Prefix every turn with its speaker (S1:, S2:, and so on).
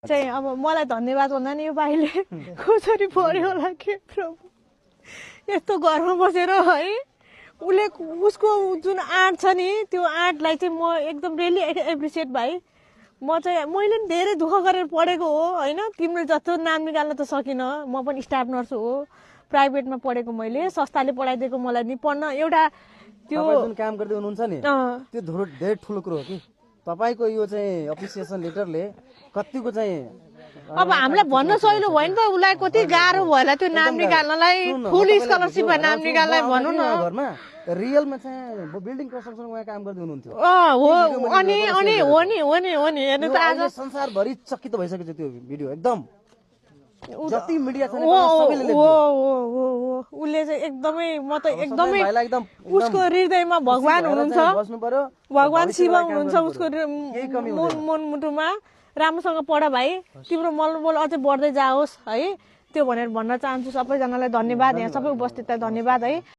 S1: चाहिँ अब मलाई धन्यवाद भन्दा नि यो भाइले कसरी पढ्यो होला के प्रभु यस्तो घरमा बसेर है उसले उसको जुन आर्ट छ नि त्यो आर्टलाई चाहिँ म एकदम रियली एप्रिसिएट भाइ म चाहिँ मैले नि धेरै दुःख गरेर पढेको हो होइन तिम्रो जस्तो नाम निकाल्न त सकिनँ म पनि स्टाफ नर्स हो प्राइभेटमा पढेको मैले संस्थाले पढाइदिएको मलाई नि पढ्न एउटा त्यो
S2: जुन काम गर्दै हुनुहुन्छ नि त्यो धेरै ठुलो कुरो हो कि तपाईको यो चाहिँ एप्रिसिएसन लेटरले कतिको चाहिँ
S1: अब हामीलाई भन्न सहिलो भयो नि त उसलाई कति गाह्रो भयो होला त्यो नाम निकाल्नलाई फुल स्कलरसिपमा नाम निकाल्नलाई भनौँ न
S2: घरमा रियलमा चाहिँ बिल्डिङ कन्स्ट्रक्सनमा काम गर्दै हुनुहुन्थ्यो
S1: हो अनि अनि हो नि हेर्नु त आज
S2: संसारभरि चकित भइसकेको छ त्यो भिडियो एकदम जति मिडिया छ सबैले लेख्यो
S1: उसले चाहिँ एकदमै म त एकदमै उसको हृदयमा भगवान हुनुहुन्छ भगवान शिव हुनुहुन्छ उसको मुटुमा राम्रोसँग पढ भाइ तिम्रो मनोबल अझै बढ्दै जाओस् है त्यो भनेर भन्न चाहन्छु सबैजनालाई धन्यवाद यहाँ सबै उपस्थितलाई धन्यवाद है